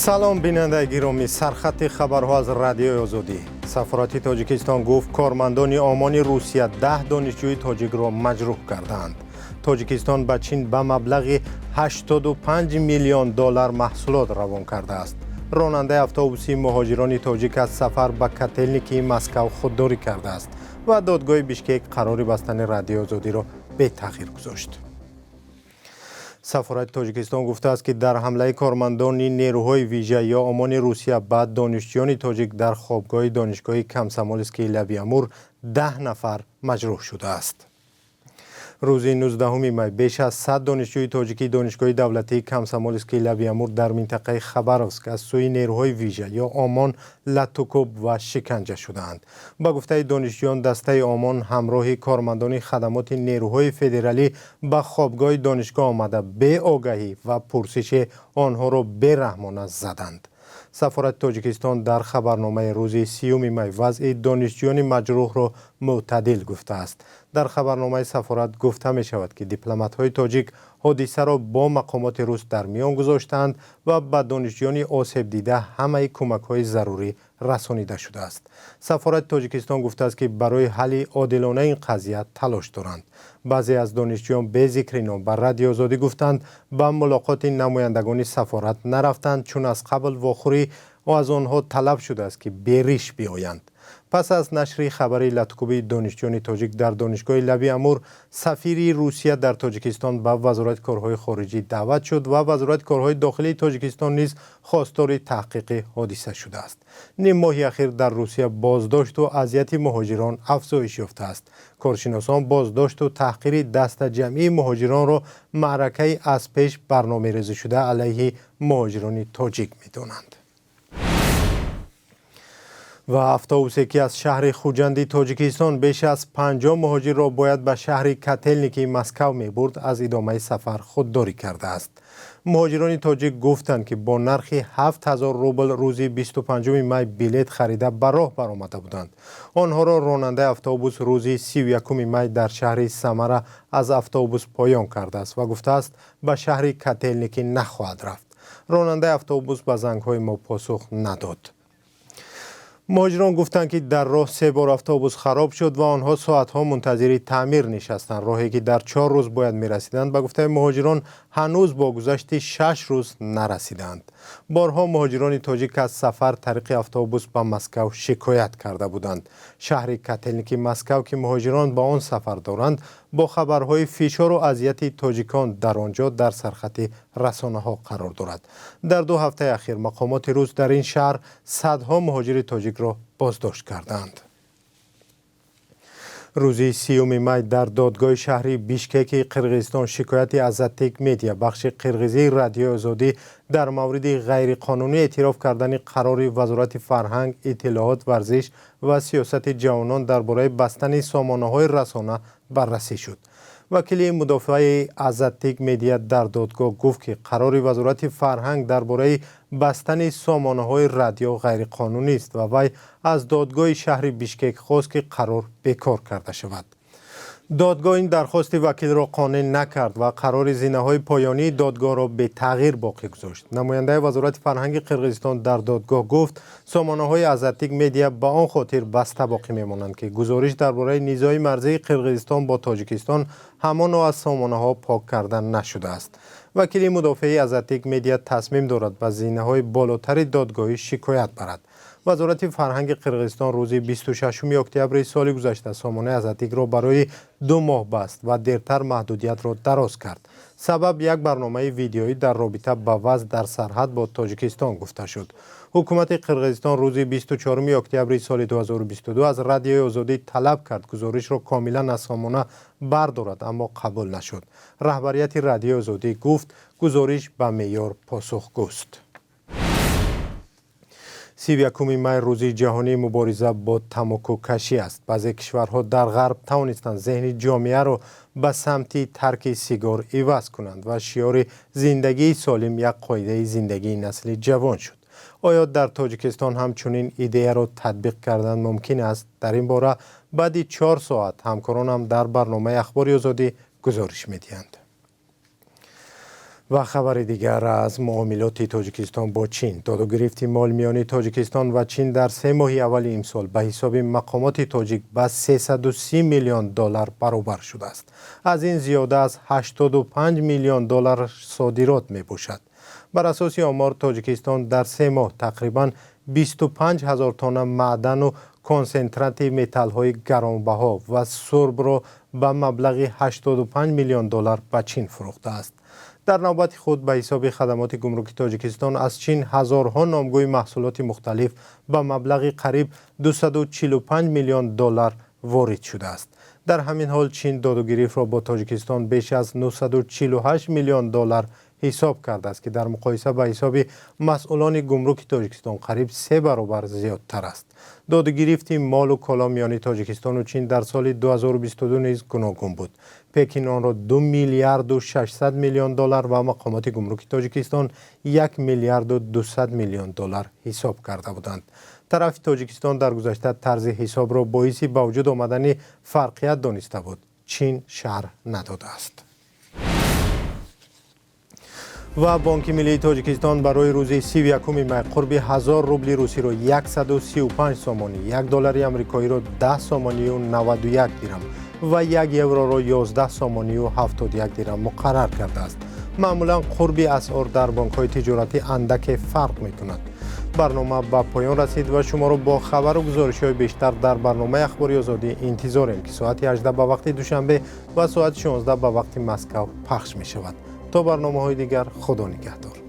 Салом, бинандаи гиромӣ. Сархати хабарҳо аз Радиои Озодӣ. Сафорати Тоҷикистон гуфт, кормандони ОМОНи Русия 10 донишҷӯи тоҷикро маҷрӯҳ кардаанд. Тоҷикистон ба Чин ба маблағи 85 миллион доллар маҳсулот равон кардааст. Ронандаи автобуси муҳоҷирони тоҷик аз сафар ба Котелникии Москав худдорӣ кардааст ва додгоҳи Бишкек қарори бастани Радиои Озодиро бетағйир гузошт. Сафорати Тоҷикистон гуфтааст, ки дар ҳамлаи кормандони нерӯҳои вижа ё ОМОНи Русия ба донишҷӯёни тоҷик дар хобгоҳи донишгоҳи Комсомолскии Лаби Амур 10 нафар маҷрӯҳ шудааст. Рӯзи 19 май беш аз 100 донишҷӯи тоҷикии донишгоҳи давлатии Комсомолскии Лаби Амур дар минтақаи Хабаровск аз сӯи нерӯҳои вижа ё ОМОН латукӯб ва шиканҷа шудаанд. Ба гуфтаи донишҷӯён, дастаи ОМОН ҳамроҳи кормандони хадамоти нерӯҳои федералӣ ба хобгоҳи донишгоҳ омада, беогаҳӣ ва пурсиши онҳоро бераҳмона заданд. Сафорати Тоҷикистон дар хабарномаи рӯзи 30 май вазъи донишҷӯёни маҷрӯҳро мӯътадил гуфтааст. Дар хабарномаи сафорат гуфта мешавад, ки дипломатҳои тоҷик ҳодисаро бо мақомоти рус дар миён гузоштаанд ва ба донишҷӯёни осебдида ҳамаи кӯмакҳои зарурӣ расонида шудааст. Сафорати Тоҷикистон гуфтааст, ки барои ҳалли одилонаи ин қазия талош доранд. Баъзе аз донишҷӯён бе зикри ном ба Радиои Озодӣ гуфтанд, ба мулоқоти намояндагони сафорат нарафтанд, чун аз қабл вохӯрӣ аз онҳо талаб шудааст, ки бериш биёянд. Пас аз нашри хабари латукӯби донишҷӯёни тоҷик дар донишгоҳи Лаби Амур, сафири Русия дар Тоҷикистон ба Вазорати корҳои хориҷӣ даъват шуд ва Вазорати корҳои дохилии Тоҷикистон низ хостори таҳқиқи ҳодиса шудааст. Ним моҳи ахир дар Русия боздошту азияти муҳоҷирон афзоиш ёфтааст. Коршиносон боздошту таҳқири дастаҷамъии муҳоҷиронро маъракаи аз пеш барномарезишуда алайҳи муҳоҷирони тоҷик медонанд. Ва автобусе, ки аз шаҳри Хуҷанди Тоҷикистон беш аз 50 муҳоҷирро бояд ба шаҳри Котелникии Москав мебурд, аз идомаи сафар худдорӣ кардааст. Муҳоҷирони тоҷик гуфтанд, ки бо нархи 7000 рубл рӯзи 25 май билет харида, ба роҳ баромада буданд. Онҳоро ронандаи автобус рӯзи 31 май дар шаҳри Самара аз автобус поён кардааст ва гуфтааст, ба шаҳри Котелники нахоҳад рафт. Ронандаи автобус ба зангҳои мо посух надод. Муҳоҷирон гуфтанд, ки дар роҳ се бор автобус хароб шуд ва онҳо соатҳо мунтазири таъмир нишастанд. Роҳе, ки дар 4 рӯз бояд мерасиданд, ба гуфтаи муҳоҷирон, ҳанӯз бо гузашти 6 рӯз нарасиданд. Борҳо муҳоҷирони тоҷик аз сафар тариқи автобус ба Москав шикоят карда буданд. Шаҳри Котелники Москав, ки муҳоҷирон ба он сафар доранд, бо хабарҳои фишору азияти тоҷикон дар он ҷо дар сархати расонаҳо қарор дорад. Дар 2 ҳафтаи ахир мақомоти рус дар ин шаҳр садҳо муҳоҷири тоҷикро боздошт кардаанд. Рӯзи 30 май дар додгоҳи шаҳри Бишкеки Қирғизистон шикояти Азаттик Медиа, бахши қирғизии Радиои Озодӣ, дар мавриди ғайриқонунӣ эътироф кардани қарори Вазорати фарҳанг, иттилоот, варзиш ва сиёсати ҷавонон дар бораи бастани сомонаҳои расона баррасӣ шуд. Вакили мудофиаи Азаттик Медиа дар додгоҳ гуфт, ки қарори Вазорати фарҳанг дар бораи бастани сомонаҳои радио ғайриқонунист ва вай аз додгоҳи шаҳри Бишкек хост, ки қарор бекор карда шавад. Додгоҳ ин дархости вакилро қонеъ накард ва қарори зинаҳои поёнии додгоҳро бетағйир боқӣ гузошт. Намояндаи Вазорати фарҳанги Қирғизистон дар додгоҳ гуфт, сомонаҳои Азаттик Медиа ба он хотир баста боқӣ мемонанд, ки гузориш дар бораи низои марзии Қирғизистон бо Тоҷикистон ҳамоно аз сомонаҳо пок карда нашудааст. Вакили мудофиаи Азаттик Медиа тасмим дорад ба зинаҳои болотари додгоҳӣ шикоят барад. Вазорати фарҳанги Қирғизистон рӯзи 26 октябри соли гузашта сомонаи Азаттикро барои 2 моҳ баст ва дертар маҳдудиятро дароз кард. Сабаб як барномаи видеоӣ дар робита ба вазъ дар сарҳад бо Тоҷикистон гуфта шуд. Ҳукумати Қирғизистон рӯзи 24 октябри соли 2022 аз Радиои Озодӣ талаб кард, гузоришро комилан аз сомона бардорад, аммо қабул нашуд. Раҳбарияти Радиои Озодӣ гуфт, гузориш ба меъёр посухгӯст. 31 май рӯзи ҷаҳонии мубориза бо тамокукашӣ аст. Баъзе кишварҳо дар ғарб тавонистанд зеҳни ҷомеаро ба самти тарки сигор иваз кунанд ва шиёри зиндагии солим як қоидаи зиндагии насли ҷавон шуд. Оё дар Тоҷикистон ҳам чунин идеяро татбиқ кардан мумкин аст? Дар ин бора баъди 4 соат ҳамкоронам дар барномаи Ахбори Озодӣ гузориш медиҳанд. Ва хабари дигар аз муомилоти Тоҷикистон бо Чин. Додугирифти мол миёни Тоҷикистон ва Чин дар 3 моҳи аввали имсол ба ҳисоби мақомоти тоҷик ба 330 миллион доллар баробар шудааст. Аз ин зиёда аз 85 миллион доллар содирот мебошад. Бар асоси омор, Тоҷикистон дар 3 моҳ тақрибан 25 ҳазор тонна маъдану консентрати металлҳои гаронбаҳо ва сурбро ба маблағи 85 миллион доллар ба Чин фурӯхтааст. Дар навбати худ, ба ҳисоби хадамоти гумруки Тоҷикистон, аз Чин ҳазорҳо номгӯи маҳсулоти мухталиф ба маблағи қариб 245 миллион доллар ворид шудааст. Дар ҳамин ҳол, Чин додугирифтро бо Тоҷикистон беш аз 948 миллион доллар ҳисоб кардааст, ки дар муқоиса ба ҳисоби масъулони гумруки Тоҷикистон қариб 3 баробар зиёдтар аст. Додугирифти молу коло миёни Тоҷикистону Чин дар соли 2022 низ гуногун буд. Пекин онро 2 миллиарду 600 миллион доллар ва мақомоти гумруки Тоҷикистон 1 миллиарду 200 миллион доллар ҳисоб карда буданд. Тарафи Тоҷикистон дар гузашта тарзи ҳисобро боиси ба вуҷуд омадани фарқият дониста буд. Чин шарҳ надодааст. Ва Бонки миллии Тоҷикистон барои рӯзи 31 май қурби 1000 рубли русиро 135 сомонӣ, 1 доллари амрикоиро 10 сомонию 91 дирам ва 1 евроро 11 сомонию 71 дирам муқаррар кардааст. Маъмулан қурби асъор дар бонкҳои тиҷоратӣ андаке фарқ мекунад. Барнома ба поён расид ва шуморо бо хабару гузоришҳои бештар дар барномаи Ахбори Озодӣ интизорем, ки соати 18 ба вақти Душанбе ва соати 16 ба вақти Москав пахш мешавад. То барномаҳои дигар, Худо нигаҳдор.